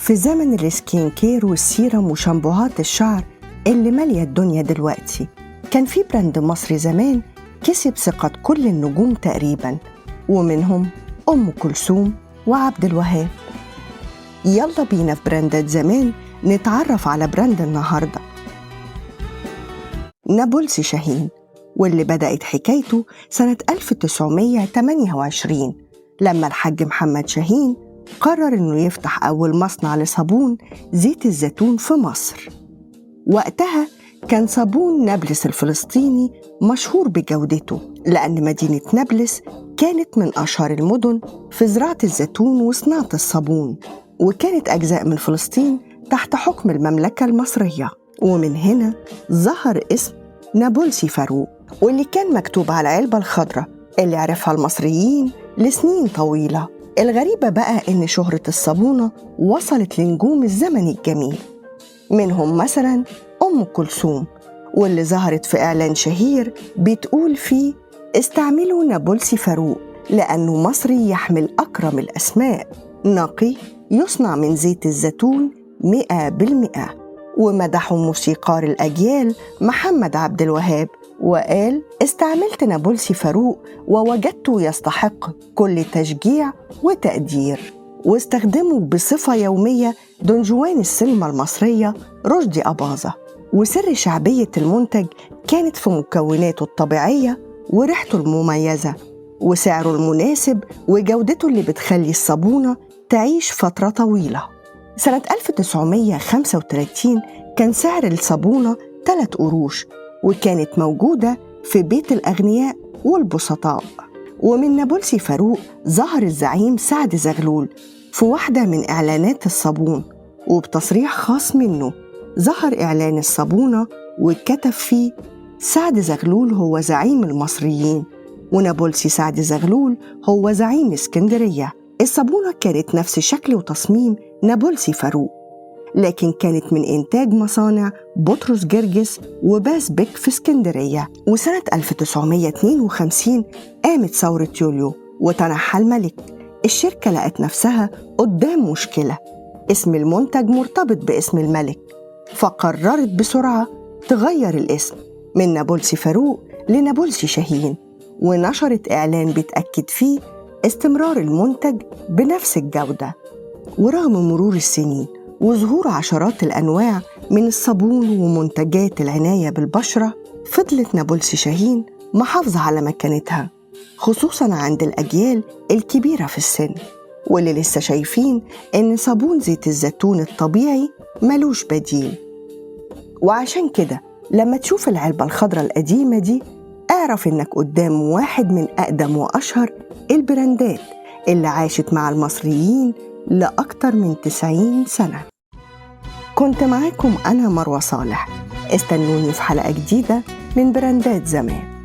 في زمن ال skin care وال serum وشامبوهات الشعر اللي مالية الدنيا دلوقتي، كان في brand مصري زمان كسب ثقة كل النجوم تقريبا، ومنهم أم كلثوم وعبد الوهاب. يلا بينا في براندات زمان نتعرف على brand النهاردة، نابلسي شاهين، واللي بدأت حكايته سنة 1928 لما الحاج محمد شاهين قرر إنه يفتح أول مصنع لصابون زيت الزيتون في مصر. وقتها كان صابون نابلس الفلسطيني مشهور بجودته، لأن مدينة نابلس كانت من أشهر المدن في زراعة الزيتون وصناعة الصابون، وكانت أجزاء من فلسطين تحت حكم المملكة المصرية. ومن هنا ظهر اسم نابلسي فاروق، واللي كان مكتوب على العلبة الخضراء اللي عرفها المصريين لسنين طويلة. الغريبة بقى إن شهرة الصابونة وصلت لنجوم الزمن الجميل، منهم مثلا أم كلثوم، واللي ظهرت في إعلان شهير بتقول فيه: استعملوا نابلسي فاروق لأنه مصري يحمل أكرم الأسماء، نقي يصنع من زيت الزيتون 100%. ومدحوا موسيقار الأجيال محمد عبد الوهاب وقال: استعملت نابلسي فاروق ووجدته يستحق كل تشجيع وتقدير. واستخدمه بصفة يومية دونجوان السينما المصرية رشدي أباظة. وسر شعبية المنتج كانت في مكوناته الطبيعية وريحته المميزة وسعره المناسب وجودته اللي بتخلي الصابونة تعيش فترة طويلة. سنة 1935 كان سعر الصابونة 3 قروش، وكانت موجودة في بيت الأغنياء والبسطاء. ومن نابلسي فاروق ظهر الزعيم سعد زغلول في واحدة من إعلانات الصابون، وبتصريح خاص منه ظهر إعلان الصابونة واتكتب فيه: سعد زغلول هو زعيم المصريين، ونابلسي سعد زغلول هو زعيم اسكندرية. الصابونة كانت نفس شكل وتصميم نابلسي فاروق، لكن كانت من إنتاج مصانع بطرس جرجس وباس بك في اسكندرية. وسنة 1952 قامت ثورة يوليو وتنحى الملك. الشركة لقت نفسها قدام مشكلة، اسم المنتج مرتبط باسم الملك، فقررت بسرعة تغير الاسم من نابلسي فاروق لنابلسي شاهين، ونشرت إعلان بتأكد فيه استمرار المنتج بنفس الجودة. ورغم مرور السنين وظهور عشرات الأنواع من الصابون ومنتجات العناية بالبشرة، فضلت نابلسي شاهين محافظة على مكانتها، خصوصاً عند الأجيال الكبيرة في السن، واللي لسه شايفين إن صابون زيت الزيتون الطبيعي ملوش بديل. وعشان كده لما تشوف العلبة الخضراء القديمة دي، اعرف إنك قدام واحد من أقدم وأشهر البراندات اللي عاشت مع المصريين لأكتر من 90 سنة. كنت معاكم أنا مروة صالح، استنوني في حلقة جديدة من براندات زمان.